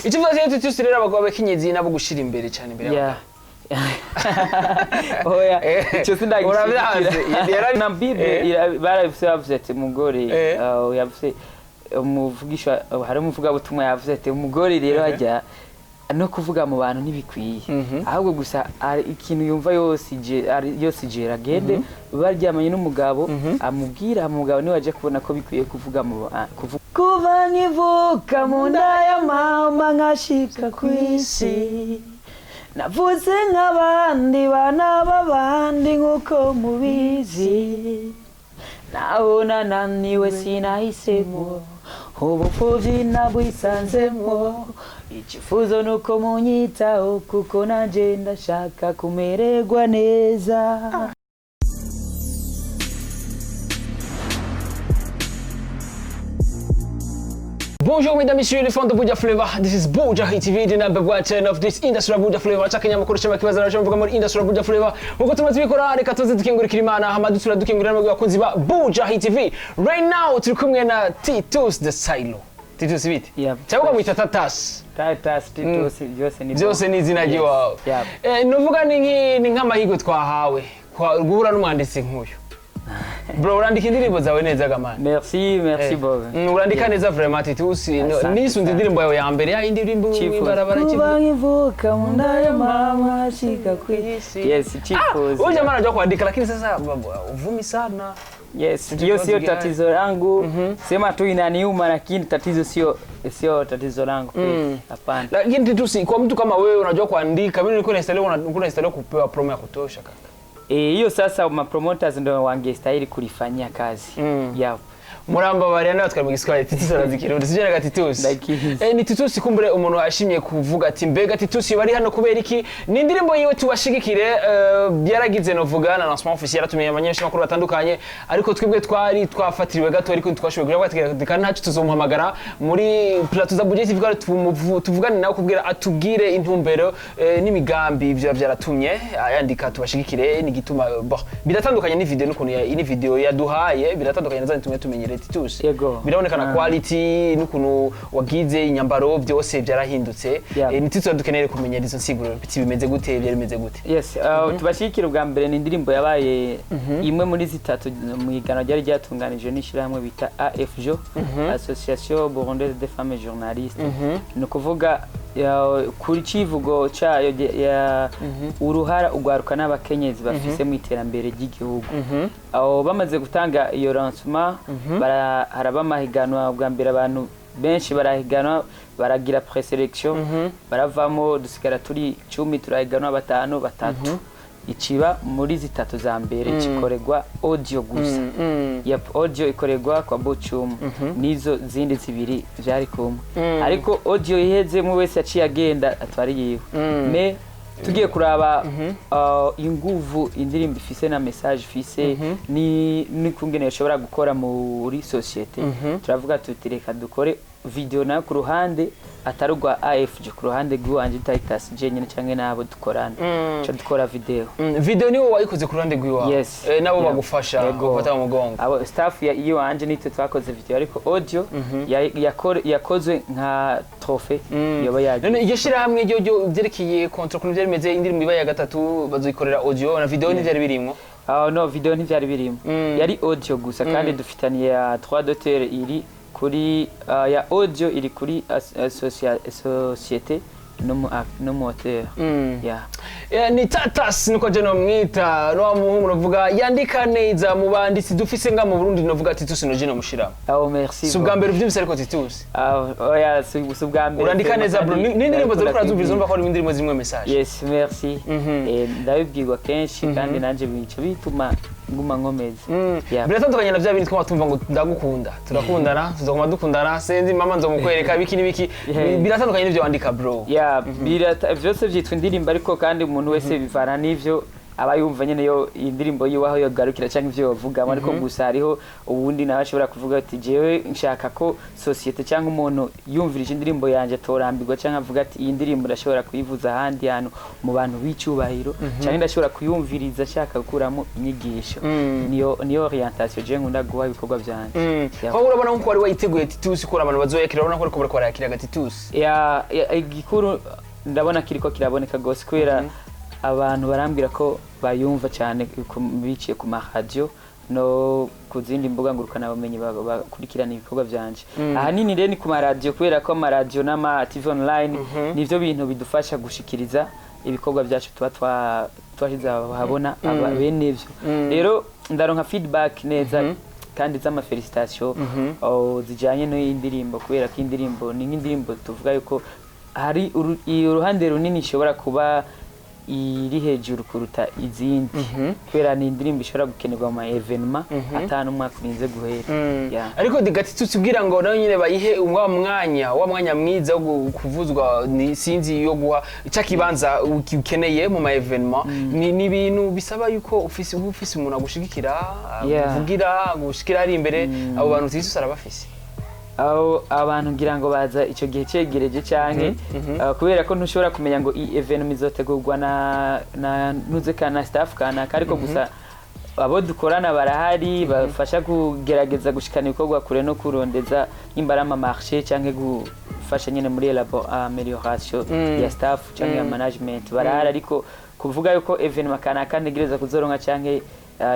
Icyo tuzi Titus rero, abagabo b'abakenyezi nabo gushira imbere cyane imbere Yeah. Oya, icyo Urabyanze. sindagishyigikira. Na Bible barabivuze, bavuze ati umugore, yavuze umuvugisha, hari umuvugabutumwa yavuze ati umugore rero hajya no kuvuga mu bantu ntibikwiye, ahubwo gusa hari ikintu yumva yose yose ijera agende baryamanye n'umugabo amubwira, umugabo niwe aje kubona ko bikwiye kuvuga mu kuva nkivuka mu nda ya mama nkashika ku isi, navuze nk'abandi bana b'abandi nk'uko mubizi, nabona naniwe sinahisemo ubupfubyi nabwisanzemo, icyifuzo ni uko munyitaho kuko nanjye ndashaka kumererwa neza. Bonjour mesdames, messieurs, les fans de Buja Flavor. This is Buja Hit TV, the number one channel of this industry of Buja Flavor. Chaka nyamakuru shema kibaza na mvuga muri industry of Buja Flavor. Nkuko tumaze bikora, reka tuze dukengurikira Imana, hama dutsura dukengurira n'abagwi bakunzi ba Buja Hit TV. Right now turi kumwe na Titus the Silo. Titus, bite? Yeah. Cyangwa mwita Tatas. Titus, Titus, byose ni Byose ni izina Yes. ry'iwawe. Yeah. Nuvuga ni nk'amahirwe twahawe guhura n'umwanditsi nk'uyu. Bro, urandika indirimbo zawe neza gamana. Merci, merci Bob. Urandika neza vraiment, Titus. Asante Nisunze sana. indirimbo yawe ya mbere, ya indirimbo Cyifuzo. mw'ibarabara. Kuba nkivuka mu nda ya mama ashika ku isi. Yes, icyifuzo. Huyu jamaa anajua kuandika, lakini sasa uvumi sana. Yes, hiyo sio gani? Tatizo langu. Sema tu inaniuma, lakini tatizo sio tatizo langu kweli. Hapana. Lakini Titus, kwa mtu kama wewe unajua kuandika, mimi nilikuwa nastahili kupewa promo ya kutosha, kaka. Hiyo sasa ma promoters ndio wangestahili kulifanyia kazi. Yeah. Muramba nawe twari mu Giswahili, Titus arazi Kirundi, sivyo naga Titus? Ndakizi. Ni Titus. Kumbure umuntu ashimye kuvuga ati mbega Titus bari hano kubera iki? Ni indirimbo yiwe tubashigikire. Yaragize novuga na lancement officiel, yaratumiye abanyeshuri makuru batandukanye, ariko twebwe twari twafatiriwe gato, ariko ntitwashoboye kugira ngo kandi ntacyo, tuzomuhamagara muri plateau za Buja TV tuvugane nawe kubwira atubwire intumbero n'imigambi ibyo byaratumye ayandika. Tubashigikire n'igituma bon, biratandukanye ni video n'ukuntu ini video yaduhaye biratandukanye na zandi tumwe tumenyereye, Titus. Yego. Birabonekana quality n'ukuntu wagize inyambaro, byose byarahindutse. Ni Titus dukeneye kumenya izo nsiguro biti bimeze gute, byari bimeze gute. Yes, tubashigikire. Ubwa mbere ni indirimbo yabaye imwe muri zitatu mu higanwa ryari ryatunganijwe n'ishyirahamwe bita AFJO, Association Burundaise des Femmes Journalistes. Ni ukuvuga kuri civugo cayo ya uruhara ugwaruka n'abakenyezi bafise mu iterambere ry'igihugu. Aho bamaze gutanga iyo lancement, haraba amahiganwa. Bwa mbere abantu benshi barahiganwa, baragira présélection, baravamo, dusigara turi 10, turahiganwa batanu batatu, iciba muri zitatu za mbere cikorerwa audio gusa. Yep, audio ikorerwa kwa Bochum nizo zindi zibiri vyari kumwe, ariko audio iheze umwe wese yaciye agenda atwara yiwe. Mais tugiye kuraba inguvu indirimbo ifise na message ifise ni n'ukungene ishobora gukora muri société, turavuga tuti reka dukore video nayo ku ruhande atari urwa AFG, ku ruhande rw'iwanje Titus jenyine canke n'abo dukorana, ca dukora video. Video niwo wayikoze ku ruhande rw'iwawe? Yes. Nabo bagufasha gufata mu mugongo? Abo staff ya iwanje nitwe twakoze video, ariko audio yakozwe nka trophée yoba yagiye. None iryo shirahamwe ryo byerekeye contrat, ukuntu byari bimeze, indirimbo iba ya gatatu bazoyikorera audio na video, ntivyari birimwo? Ah no, video ntivyari birimo, yari audio gusa, kandi dufitaniye ya droit d'auteur iri kuri ya audio iri kuri société no mu auteur. Yeah. Ni Tatas niko je nomwita, no muhungu novuga yandika neza mu banditsi dufise nga mu Burundi, novuga Titus no je nomushiramo. Oh, merci. Si ubwa mbere uvyumvise ariko, Titus? Ah, oya, si ubwa mbere. Urandika neza, bro. N'indirimbo ziriko urazumviriza urumva ko harimo indirimbo zimwe message. Yes, merci. Ndabibwirwa kenshi kandi nanje bica bituma nguma nkomeza. Yeah. Biratandukanye na bya bindi twaba tumva ngo ndagukunda, turakundana, tuzaguma dukundana, sinzi mama nzomukwereka biki n'ibiki. Biratandukanye n'ivyo wandika, bro. Yeah, vyose vyitwa indirimbo, ariko kandi umuntu wese bivana n'ivyo Aba yumva nyene yo indirimbo yiwe aho yogarukira canke ivyo yovugamo, ariko gusa hariho uwundi nawe ashobora kuvuga ati: "Jewe nshaka ko société cyangwa umuntu yumvirije indirimbo yanje atorambirwa, canke avuga ati: 'Iyi ndirimbo ndashobora kuyivuza ahandi hantu mu bantu b'icubahiro, canke ndashobora kuyumviriza ashaka gukuramo inyigisho.'" Niyo orientation je nkunda guha ibikorwa vyanje. Yeah. Aho urabona nkuko wari wayiteguye, Titus, ko abantu bazoyakira, urabona ko bariko bariko barayakira Titus? Ya, igikuru ndabona kiriko kiraboneka gose, kubera abantu barambwira ko bayumva cyane biciye ku maradiyo no ku zindi mbuga ngurukanabumenyi, bakurikirana ibikorwa byanje. Ahanini rero ni ku maradiyo, kubera ko amaradiyo n'ama TV online nivyo bintu bidufasha gushikiriza ibikorwa byacu tuba twashize ahabona bene ivyo. Rero ndaronka feedback neza kandi z'ama félicitations, oh, zijyanye n'iyi ndirimbo, kubera ko indirimbo ni nk'indirimbo tuvuga yuko hari uruhande runini ishobora kuba iri hejuru kuruta izindi, kubera ni indirimbo ishobora gukenerwa mu ma événements atanu umwaka urinze guhera. Yeah. Ariko Titus, ubwira ngo nayo nyine bayihe wa mwanya mwiza wo kuvuzwa, ni sinzi yo guha ica kibanza ukeneye mu ma événements, ni ibintu bisaba yuko ufise, uba ufise umuntu agushigikira, aguvugira, agushikira ari imbere. Abo bantu Titus arabafise? Abo abantu ngira ngo baza icyo gihe cegereje canke kubera ko ntushobora kumenya ngo iyi événement izotegurwa na ntuze kana staff kanaka, ariko gusa abo dukorana barahari bafasha kugerageza gushikana ibikorwa kure no kurondeza nimba ari ama marché canke gufasha nyene muri amélioration ya staff canke ya management, barahari. Ariko kuvuga yuko événement kanaka ntegereza kuzoronka canke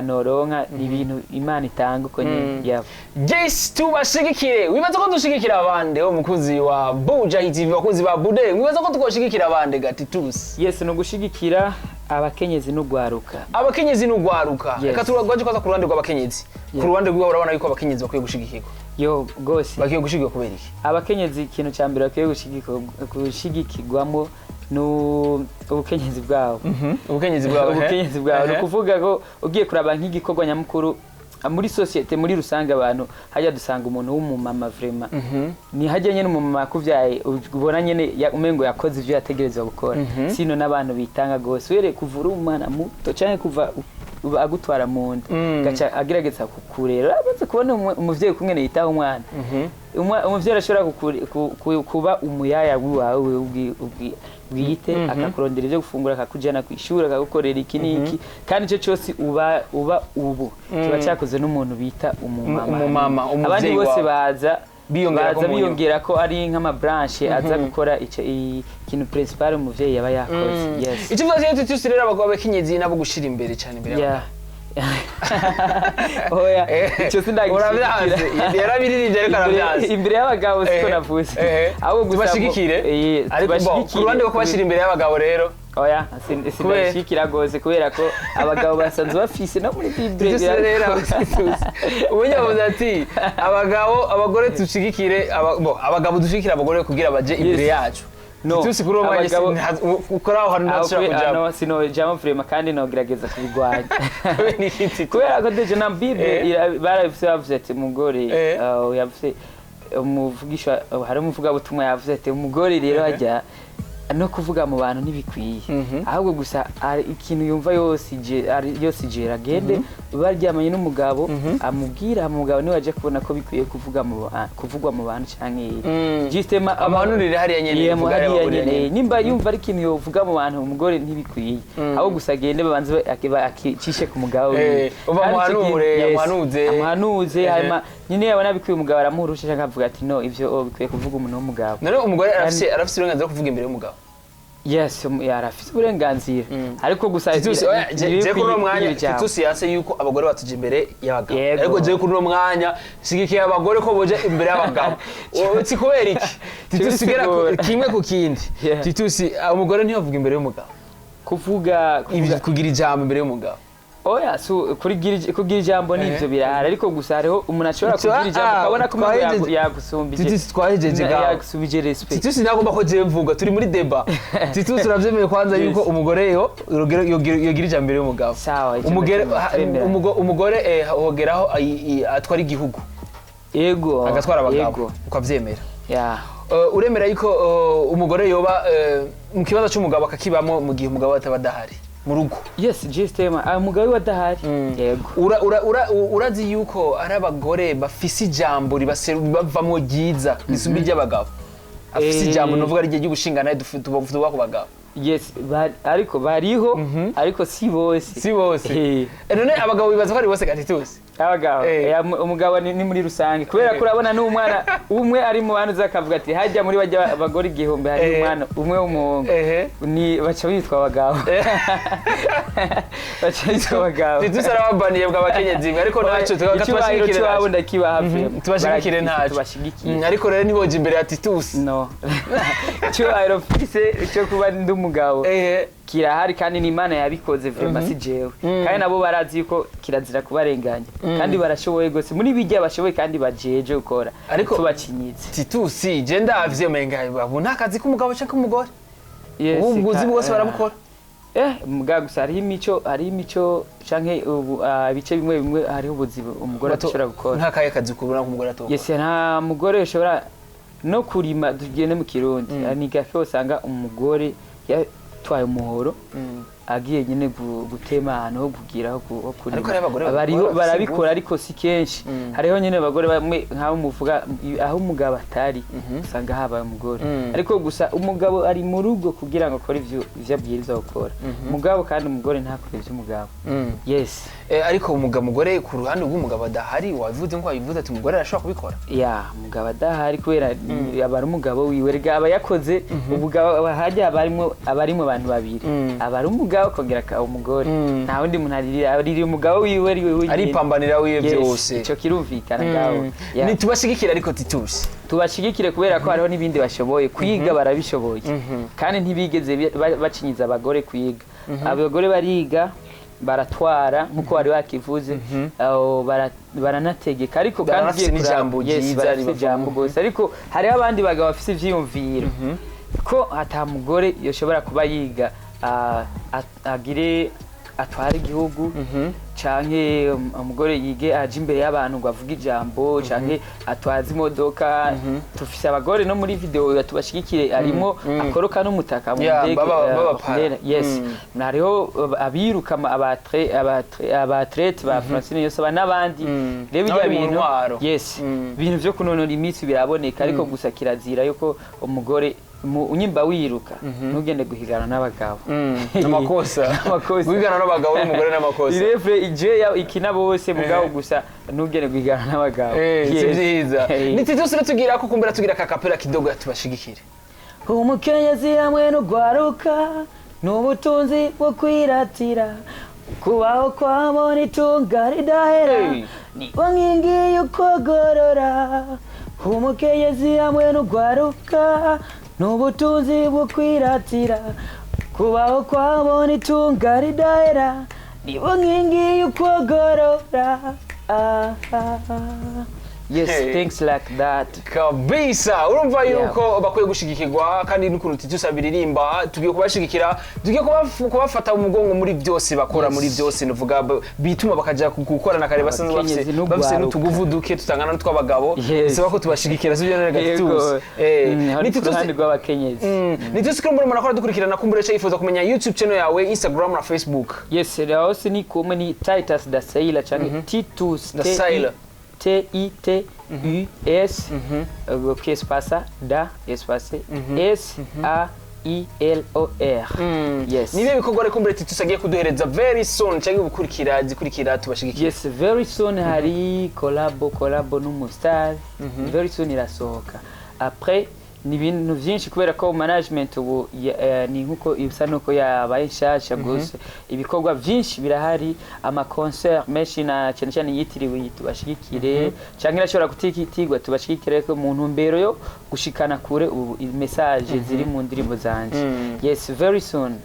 noronka, ni ibintu Imana itanga uko nyene. Yeah. Yes, tubashigikire. Wibaza ko dushigikira abande, wo mukunzi wa Buja TV, bakunzi ba Bude, wibaza ko twoshigikira abande ga Titus? Yes, ni ugushigikira abakenyezi n'ugwaruka. Abakenyezi n'ugwaruka. Yes. Reka turagwaje kwaza ku ruhande rw'abakenyezi. Ku ruhande rwiwe, urabona yuko abakenyezi bakwiye gushigikirwa? Yo, gose. Bakwiye gushigikirwa kubera iki? Abakenyezi, ikintu cya mbere bakwiye gushigikirwamo ni ubukenyezi bwabo. Ubukenyezi bwawe, he? Ubukenyezi bwawe, ni ukuvuga ko ugiye kuraba nk'igikorwa nyamukuru muri société muri rusange, abantu hajya dusanga umuntu w'umumama vraiment ni hajya nyene umumama akuvyaye, ubona nyene umengo yakoze ivyo yategerezwa gukora. Sino n'abantu bitanga gose, uhereye kuva uri umwana muto canke kuva agutwara mu nda, gaca agerageza kukurera. Uramaze kubona umuvyeyi kumwe yitaho umwana. Umuvyeyi arashobora kuba umuyaya wawe bwite, akakurondera ibyo gufungura, akakujyana ku ishuri, akagukorera iki n'iki, kandi icyo cyose uba ubu kiba cyakoze n'umuntu bita umumama. Umumama, umuvyeyi Abandi bose wawe. baza Biyongera ko baza mu nyuma. Biyongera ko ari nk'ama branches aza gukora icyo ikintu principal umuvyeyi yaba yakoze. Yes. Icyo mvuze, Titus, rero abagabo b'abakenyezi nabo gushira imbere cyane imbere y'abagabo. Yeah. Oya, icyo Urabyanze. sindagishigikira. Yarabiririmbye, ariko arabyanze. Imbere y'abagabo siko navuze, ahubwo gusa Tubashigikire. Ariko bo, ku tubashigikire. ruhande rwo kubashyira imbere y'abagabo rero? Oya, sindashigikira rwose, kubera ko abagabo basanzwe bafise no muri Bible. Titus rero, Titus ubundi yavuze ati abagabo, abagore dushigikire bo, abagabo dushigikire abagore kugira baje imbere Yes. yacu. No, Titus, kuri uwo mwanya ukora aho hantu Aho ntashobora kujamo. No, sinojamo vraiment, kandi nogerageza kubigwanya. Kubera iki, Titus? Kubera ko déjà na Bible barabivuze, bavuze ati umugore yavuze umuvugisha, hari umuvugabutumwa yavuze ati umugore rero ajya no kuvuga mu bantu ntibikwiye, ahubwo gusa hari ikintu yumva yose yose ijera, agende baryamanye n'umugabo, amubwira, umugabo niwe aje kubona ko bikwiye kuvuga mu kuvugwa mu bantu canke justement Amuhanurire hariya nyene, Yeah, vuga hariya hariya bahurira nyene. nyene. Nimba yumva ari ikintu yovuga mu bantu, umugore ntibikwiye, ahubwo gusa agende babanze akicishe ku mugabo wiwe. Uva Kandi ico gihe- amuhanure, Yes, amuhanuze. amuhanuze, hanyuma nyine yabona bikwiye, umugabo aramuhurusha canke akavuga ati: "No, ivyo oh, bikwiye kuvuga umuntu w'umugabo." None umugore arafise uburenganzira bwo kuvuga imbere y'umugabo? Yes, arafise uburenganzira, ariko gusa Titus, oya, je kuri uno mwanya ntibikwiye ijambo. Titus yanse yuko abagore batuja imbere y'abagabo. Yego. Ariko je kuri uno mwanya shigikiye abagore ko boja imbere y'abagabo. Uti kubera iki, Titus? Ugera Bisigura. kimwe ku kindi. Titus, umugore ntiyavuga imbere y'umugabo? Kuvuga Kugira ijambo imbere y'umugabo. Oya, kugira ijambo nivyo birahari, ariko gusa hariho umuntu ashobora kugira ijambo ukabona ko umengo yagusumbije. Titus, twahejeje ngaho. Yagusumbije respect. Titus ntagomba ko jewe mvuga, turi muri débat. Titus, uravyemeye kwanza Yes. yuko umugore yo yogira ijambo imbere y'umugabo? Sawa, icyo Umugore ndakemera, turemera. Umugore hogeraho atwara igihugu, Yego. agatwara abagabo? Yego. Ukavyemera? Yeah. Uremera yuko umugore yoba mu kibanza c'umugabo, akakibamo mu gihe umugabo ataba adahari? Mu rugo. Yes, justement, umugabo wiwe adahari, yego. Urazi yuko ari abagore bafise ijambo ribavamwo ryiza risumba iry'abagabo, afise ijambo novuga ari ry'ubushinganaye tuvuga ku bagabo. Yes, ariko bariho, ariko si bose. Si bose. None abagabo bibaza ko ari bose ga Titus? Abagabo, umugabo ni muri rusange, kubera ko urabona n'umwana umwe ari mu bantu uza akavuga ati hajya muri bajya abagore 1000 hari umwana umwe w'umuhungu, ni baca bitwa abagabo, baca bitwa abagabo. Titus arababaniye bw'abakenyezi mwe, ariko ntacyo Icyubahiro tubashigikire. cy'iwabo Ntacyo. Ndakibaha vraiment. Tubashigikire. Baragifise, Ntacyo. tubashigikire. Ariko rero niboje imbere ya Titus. No, icyubahiro mfise cyo kuba ndi umugabo kirahari, kandi ni Imana yabikoze vraiment, si jewe. Kandi nabo barazi yuko kirazira kubarenganya, kandi barashoboye gose muri bijya bashoboye kandi bajeje gukora. Tubacinyitse. Titus, je ndavye umenga abo nta kazi k'umugabo canke k'umugore. Yes, ubu buzi bwose barabukora. Muga gusa hariho imico canke ubu, ibice bimwe bimwe hariho ubuzi umugore adashobora gukora. Nk'akahe kazi kubona k'umugore atokora? Yes, nta mugore ushobora no kurima. Tugende mu Kirundi, ni gake usanga umugore yatwaye umuhoro agiye nyine gutema ahantu ho kugira ho kurima. Ariko hariho abagore Bariho babikora, barabikora, ariko si kenshi. Hariho nyine abagore bamwe nk'abo muvuga, aho umugabo atari usanga habaye umugore. Ariko gusa umugabo ari mu rugo kugira ngo akore ivyo abwirizwa gukora. Mugabo kandi umugore ntakore ivy'umugabo. Yes. Ariko umugabo, umugore ku ruhande rw'umugabo adahari, wabivuze ngo wabivuze ati umugore arashobora kubikora. Ya, umugabo adahari, kubera aba ari umugabo wiwe, rega aba yakoze umugabo. Hajya aba arimo abantu babiri, aba ari umugabo akongera akaba umugore. Nta wundi muntu arira umugabo wiwe, ari we wenyine. Aripambanira wiwe. Yes, byose. Ico kirumvikana ngaho. Ya. Nitubashigikira ariko Titus. Tubashigikire, kubera ko hariho n'ibindi bashoboye. Kwiga barabishoboye, kandi ntibigeze bacinyiza abagore kwiga. Abagore bariga, baratwara nk'uko wari wakivuze, aho baranategeka, ariko kandi Baranafise ugiye kuraba- n'ijambo Yes, ryiza barafise ribavamo. ijambo rwose, ariko hariho abandi bagabo bafise ivyiyumviro ko ata mugore yoshobora kuba yiga, agire atware igihugu, canke umugore yige aje imbere y'abantu ngo avuge ijambo, canke atwaze imodoka. Tufise abagore no muri video tubashigikire, harimo akoroka n'umutaka mu Yeah, ndege, baba para. Yes. Hariho abiruka, aba athlètes ba Francine Niyonsaba n'abandi. Rero bijya N'abari mu bintu ntwaro. Yes, ibintu vyo kunonora imitsi biraboneka, ariko gusa kirazira yuko umugore unyimba wiruka ntugende guhigana n'abagabo. N'amakosa. N'amakosa. Guhigana n'abagabo n'umugore n'amakosa. Irevre ije ikina bose, mugabo gusa ntugende guhigana n'abagabo. Si Yes. vyiza. Ni Titus tugira ko kumbura tugira kakapela kidogo tubashigikire. Umukenyezi hamwe n'ugwaruka n'ubutunzi bwo kwiratira, kubaho kwabo n'itunga ridahera. Hey. Nibo nkingi y'ukogorora. Umukenyezi hamwe n'ugwaruka n'ubutunzi bwo kwiratira, kubaho kwabo n'itunga ridahera, nibo nkingi y'ukogorora. Ah, ah, ah. Yes. Hey. Things like that. Kabisa, urumva yuko bakwiye gushigikirwa, kandi n'ukuntu Titus abiririmba, tugiye kubashigikira, tugiye kubafata umugongo muri byose bakora. Yes. Muri byose nuvuga bituma bakaja gukorana kare basanzwe bafise Abakenyezi n'ugwaruka. bafise n'utuguvu duke tutangana n'utw'abagabo. Yes. Bisaba ko tubashigikira, sibyo none ga Yego. Titus? Aho Ni ni ku Titus. ruhande rw'abakenyezi. Ni Titus ko mbona umuntu dukurikirana, kumbura icyo yifuza kumenya YouTube channel yawe, Instagram na Facebook. Yes, hose ni kumwe, ni Titus da Sailor canke Titus. Da Sailor. T I T U S, ok, espace da espace S A I L O R. Yes. Nibe bikorwa reko mbere Titus agiye kuduhereza very soon cyangwa gukurikira zikurikira tubashigikiye? Yes, very soon hari collabo n'umustar, very soon irasohoka. Après ni ibintu byinshi, kubera ko management ubu ni nkuko bisa nuko yabaye nshasha gose, ibikorwa byinshi birahari, ama concert menshi na cyane cyane yitiriwe tubashigikire, cyangwa irashobora kutikitirwa tubashigikire, ko mu ntumbero yo gushikana kure ubu message ziri mu ndirimbo zanje. Yes, very soon,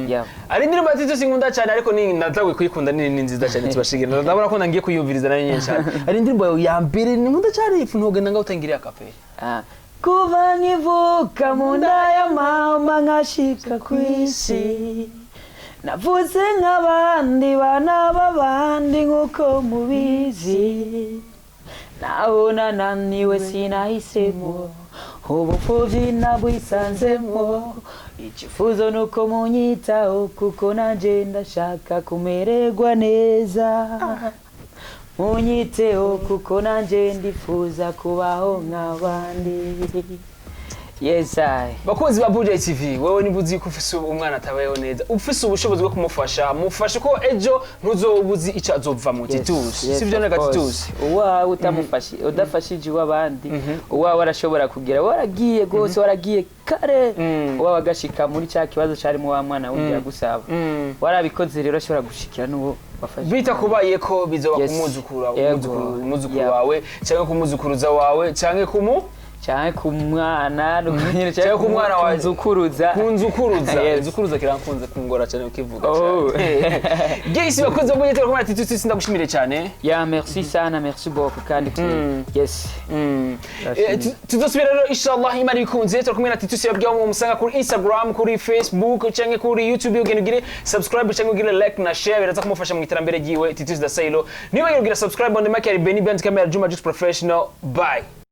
yeah. Ari indirimbo ya Titus nkunda cyane, ariko ni natawe kuyikunda, ni nziza cyane, tubashigikire. Ndabona ko ngiye kuyumviriza nayo nyinshi cyane. Ari indirimbo yawe ya mbere ni nkunda cyane, ifu ntugenda ngaho utangiriye akapera. Ah. Kuva nkivuka mu nda ya mama nkashika ku isi, navuze nk'abandi bana b'abandi nk'uko mubizi, naho nananiwe sinahisemo. Ubupfuvyi nabwisanzemwo. Icifuzo nuko munyitaho, kuko nanje ndashaka kumererwa neza. Munyiteho, kuko nanje ndifuza kubaho nk'abandi. Yes, I. Bakunzi ba Buja TV, wewe niba uzi ko ufise umwana atabayeho neza, ufise ubushobozi bwo kumufasha, mufashe, ko ejo ntuzoba uzi ico azovamwo. Titus, sivyo? Of Nega course. Titus. Uwawe utamufashije, udafashije uw'abandi, uwawe arashobora kugira waragiye rwose, waragiye kare, uwawe agashika muri cya kibazo cyarimo wa mwana wundi yagusaba. Warabikoze rero, ashobora gushikira n'uwo wafashije. Bita kubaye ko bizoba kumwuzukuru, umwuzukuru wawe, canke kumuzukuruza wawe, canke kumu Canke ku mwana Canke ku mwana wawe. Kunzukuruza. Kunzukuruza. Yes. Nzukuruza kirankunze kungora cyane ukivuga Oh. cyane. Gisi bakunze ba Buja TV, Titus, ndagushimire cyane. Ya, merci sana, merci beaucoup kandi. Yes. Ndashimye. Tuzosubira rero inshallah, Imana ibikunze. Turi kumwe na Titus. Yabwiye mu musanga kuri Instagram, kuri Facebook canke kuri YouTube. Ugenda ugire subscribe canke ugire like na share, biraza kumufasha mu iterambere ryiwe. Titus Dasailo, niba ugira subscribe. On the mic yari Benny Benz, camera Juma Jux Professional. Bye.